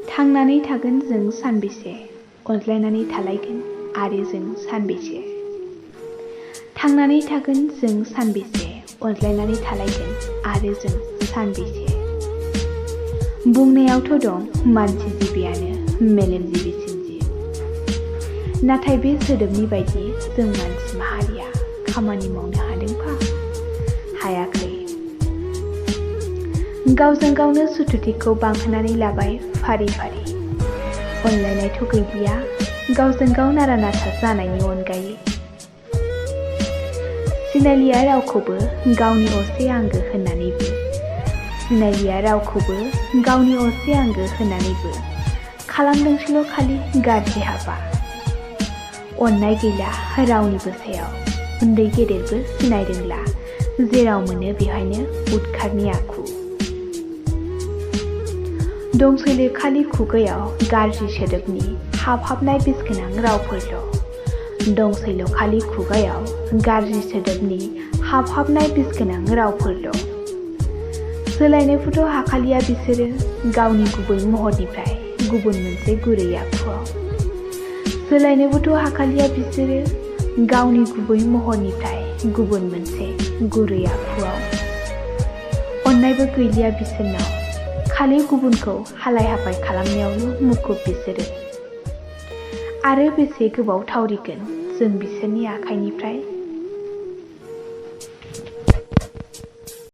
थांनानै थागोन जों सानबेसे अनज्लायनानै थालायगोन आरो जों सानबेसे थांनानै थागोन जों सानबेसे अनज्लायनानै थालायगोन आरो जों सानबेसे बुंनायावथ' दं मानसि जिबियानो मेलेमजिबिसिन जिब नाथाय बे सोदोबनि बायदि जों मानसि माहारिया खामानि मावनो हादोंफा हायाखै गावजों गावनो सुथुथिखौ बांहोनानै लाबाय फारि फारि अनलायनायथ' गैलिया गावजों गाव नारा नाथा जानायनि अनगायै सिनायलिया रावखौबो गावनि असे आंगो होननानैबो सिनायलिया रावखौबो गावनि असे आंगो होननानैबो खालामदोंसैल' खालि गाज्रि हाबा अननाय गैला रावनिबो सायाव उन्दै गेदेरबो सिनायदोंला जेराव मोनो बेवहायनो उदखारनि आखु दंसैलो खालि खुगायाव गाज्रि सोदोबनि हाबहाबनाय बिसगोनां रावफोरल' दंसैल' खालि खुगायाव गाज्रि सोदोबनि हाबहाबनाय बिसगोनां रावफोरल' सोलायनोबोथ' हाखालिया बिसोरो गावनि गुबै महरनिफ्राय गुबुन मोनसे गुरै आखुआव सोलायनोबोथ' हाखालिया बिसोरो गावनि गुबै महरनिफ्राय गुबुन मोनसे गुरै आखुआव अननायबो गैलिया बिसोरनाव खालि गुबुनखौ हालाय हाफाय खालामनायावल' मुखुब बिसोरो आरो बेसे गोबाव थावरिगोन जों बिसोरनि आखाइनिफ्राय